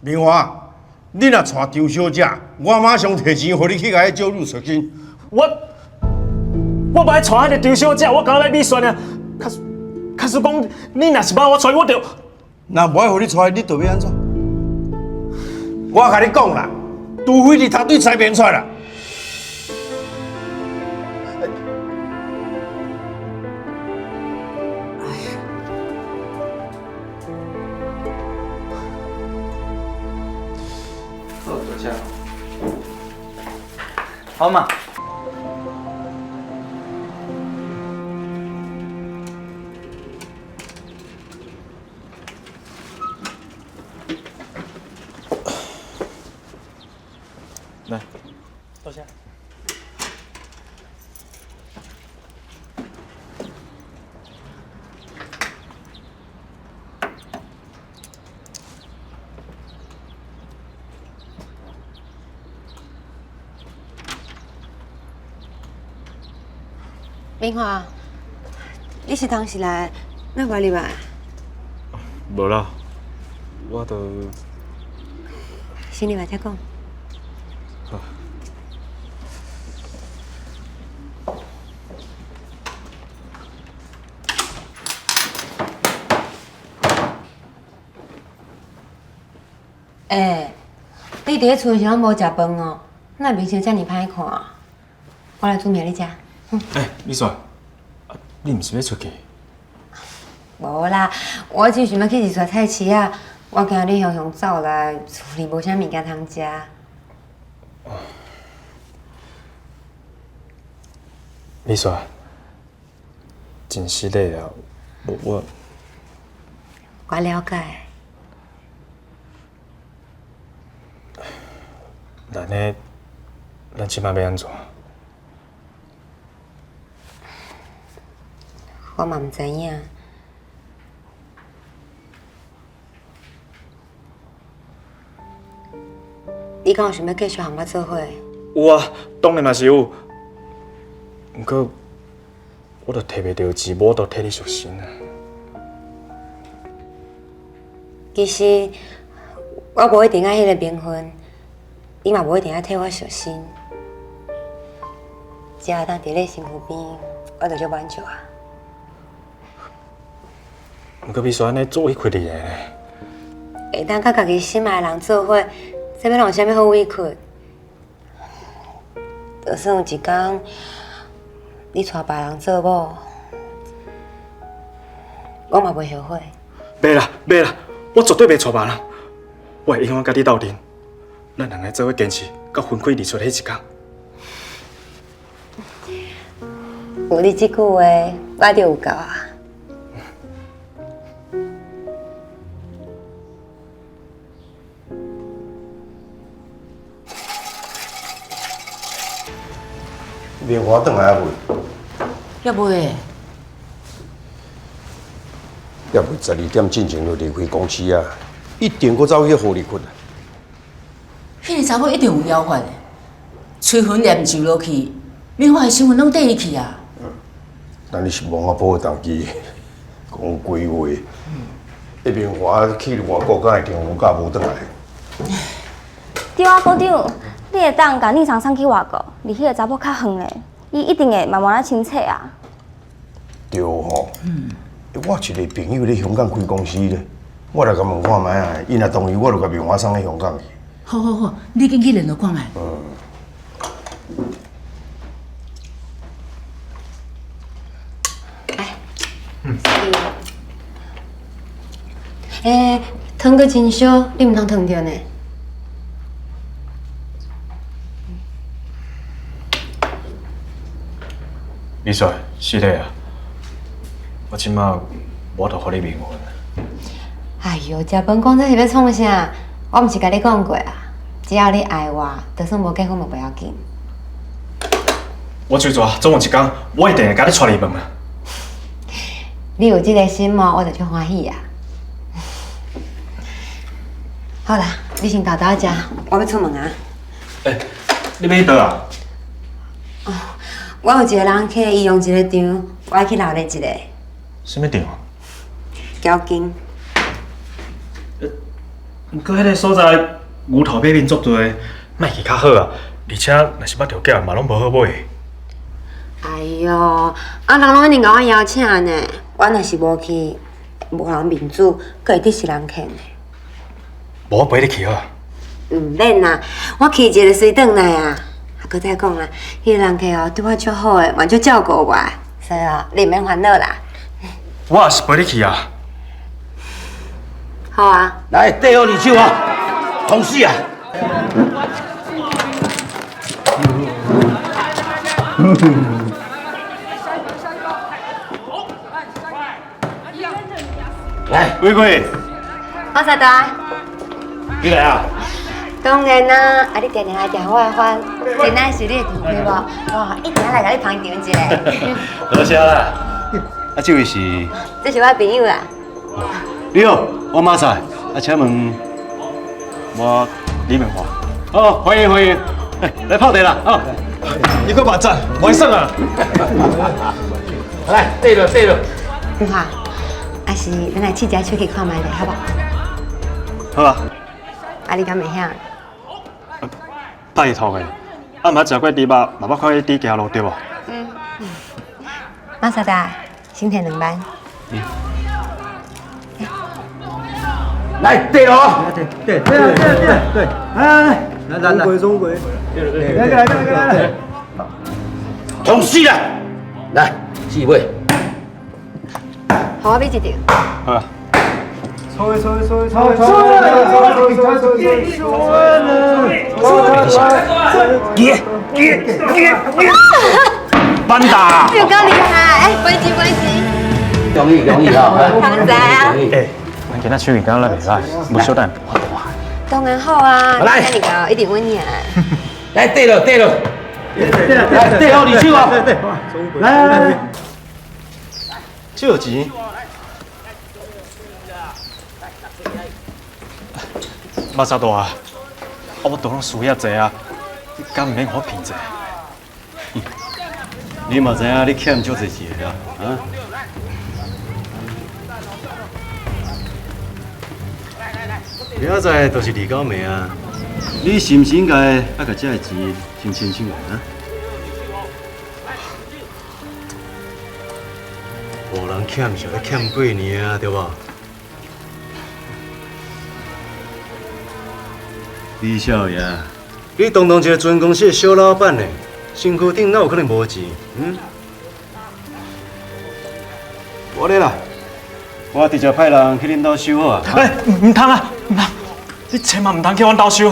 明華，你若娶張小姐，我馬上提錢予你去共彼少女贖身。我無愛娶彼个張小姐，我敢若欲美萱爾。假使假使講，你若是欲我娶，我就若無愛予你娶，你就欲按怎？我共你講啦，除非你頭對西邊出啦。好，多謝。好嘛。來，多謝。明華，你是當時來，哪無入來？無啦，我就先入來再講。好。欸，你佇咧厝時攏無食飯哦，哪面色遮爾歹看？我來煮麵你食。欸，美萱，你毋是欲出去？無啦，我只想欲去二線菜市仔，我驚你雄雄走來，厝裡無啥物件通食。美萱，真失禮啊！我我我了解。那呢，咱這擺欲按怎？我嘛毋知影。你敢有想欲繼續和我做伙？有啊，當然嘛是有。毋過，我都提袂著錢，無法度替你贖身啊。其實，我無一定愛彼个名分，你嘛無一定愛替我贖身。只要當佇你身軀邊，我就足滿足啊。毋過，美萱按呢足委屈你的呢。會當佮家己心愛的人做伙，這欲通有啥物好委屈？就算有一工，你娶別人做某，我嘛袂後悔。袂啦，袂啦，我絕對袂娶別人，我會永遠佮你鬥陣，咱兩个做伙堅持到魂開日出彼一工。有你這句話，我就有夠啊！明華轉來猶未？猶未。猶未12點進前就離開公司啊，一定閣走去荷里活啊。彼个查某一定有妖法的，催魂念咒落去，明華的身份攏綴伊去啊。咱你是王阿婆的同志，講鬼話。彼明華去外國，敢會中午假無轉來？對啊，股長，你會當共寧桑送去外國，離彼个查某較遠咧，伊一定會慢慢仔清醒啊。對吼。我一个朋友咧香港開公司咧，我來共問看覓啊，伊若同意，我就共明華送去香港去。好好好，你緊去聯絡看覓。嗯。來，嗯。欸，湯閣真燒，你毋通燙著呢。美萱，失禮啊！我這馬無法度予你名分。哎喲，食飯講這是欲創啥？我毋是共你講過啊，只要你愛我，就算無結婚嘛袂要緊。我最大總有一工，我一定會共你娶入門啊！你有這个心哦，我就足歡喜啊！好啦，你先沓沓食，我欲出門啊！欸，你欲去佗啊？哦，我有一个人客，伊用一个場，我愛去鬧熱一下。啥物場？交金。毋過彼个所在牛頭馬面足濟，莫去較好啊。而且若是捌著假，嘛攏無好買。哎喲，啊人攏一定共我邀請呢，我若是無去，無人面子，閣會得是人客呢。無我陪你去好啊。毋免啦，我去一下就隨轉來啊。啊，閣再講啦，彼个人客哦對我足好的，嘛足照顧我，所以哦，你毋免煩惱啦。我也是陪你去啊。好啊。來，綴好二手啊，同事啊。來，玫瑰，我三大，你來啊！當然啦，啊你定定來食我的飯，今仔是你的場對無？我一定來共你捧場一下。多謝啦。啊，這位是？這是我的朋友啦。你好，我馬賽。啊，請問我李明華。哦，歡迎歡迎，來泡茶啦。哦，你閣嘛讚，袂耍啊！來，對了對了。明華，啊是咱來試食手氣看覓咧，好無？好啊。啊，你敢會曉？拜託的，啊，毋捌食過豬肉，嘛捌看過豬行路對無？嗯。馬薩達，先提兩班。嗯。來，對咯。對對對對對，來來來來來，中國中國，來來來來來，同事啦，來，四位。予我買一張。好啊。抽抽抽抽抽抽抽抽抽抽，耶耶耶耶！班達，有夠厲害！哎，關機關機。容易容易啊！通知啊！哎，咱今仔手藝敢若袂歹，無小等無法度啊。當然好啊，來，你夠一定穩贏。來，對了對了，來對好你手啊！來來來，借錢。馬薩大，啊，我都攏輸遐濟啊，你敢毋免予我騙者？你嘛知影你欠足濟錢的啊？啊？明仔載就是二九暝啊！你是毋是應該愛共這个錢先清清來啊？無人欠是咧欠過年啊，對無？李少爺，你堂堂一个船公司的小老闆呢，身軀頂哪有可能無錢？嗯？無咧啦，我直接派人去恁兜收好啊。哎，毋通啊，毋通！你千萬毋通去阮兜收。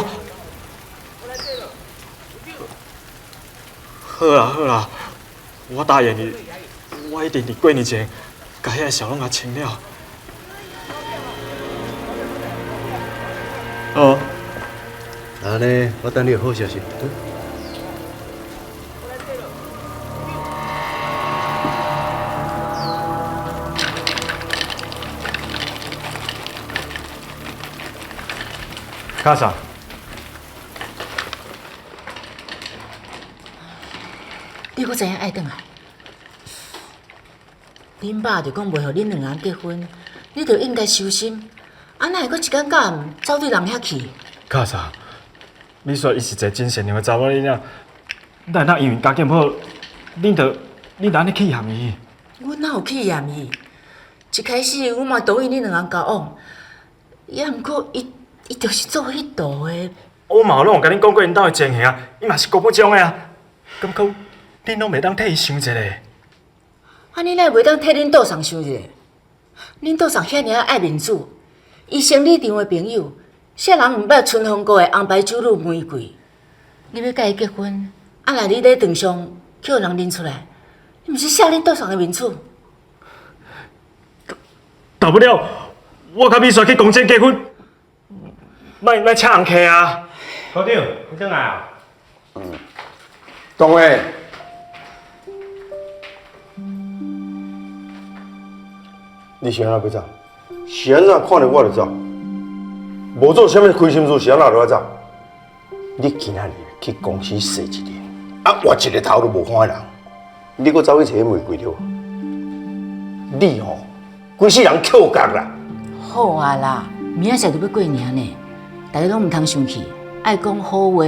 好啦好啦，我答應你，我一定佇過年前，共彼个數攏共清了。好，按呢，我等你有好消息。卡莎，你閣知影愛轉來？恁爸就講袂予恁兩个人結婚，你就應該收心。啊，哪會閣一工到暗走對人遐去？卡莎，你說伊是一个真善良的查某囡仔，哪會當因為家境無好，恁就按呢去嫌伊？阮哪有去嫌伊？一開始阮嘛同意恁兩个人交往，也毋過伊就是做彼道的。我嘛攏有共恁講過𪜶兜的情形啊，伊嘛是高不中的啊，敢講恁攏袂當替伊想一下？啊，你哪會袂當替恁桌上想一下？恁桌上遐爾愛面子，伊生理場的朋友，啥人毋捌春風閣的紅白酒女玫瑰？你欲佮伊結婚，啊，若你咧場上去予人認出來，你毋是卸恁桌上的面子？大不了我佮美雪去公證結婚，莫請人客啊！科長，你轉來啊？嗯，董偉，你是按怎欲走？是按怎看著我就走？無做啥物虧心事，是按怎就愛走？你今仔日去公司踅一日，啊，活一个頭都無看的人，你閣走去揣玫瑰對無？你吼，規世人抾角啦！好啊啦，明仔載就欲過年呢，大家攏毋通生氣，愛講好話。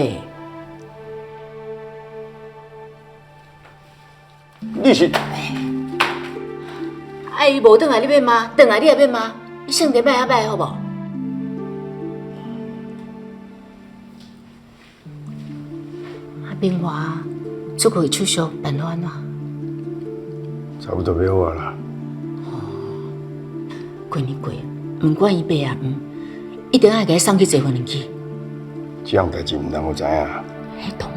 你是？啊，伊無轉來你欲罵，轉來你也欲罵，你性情莫遐歹好無？啊，明華出去手續辦好按怎？差不多欲好啊啦。過年過，毋管伊白抑黃，一定愛共伊送去坐雲機。這項代誌毋通予知影。彼當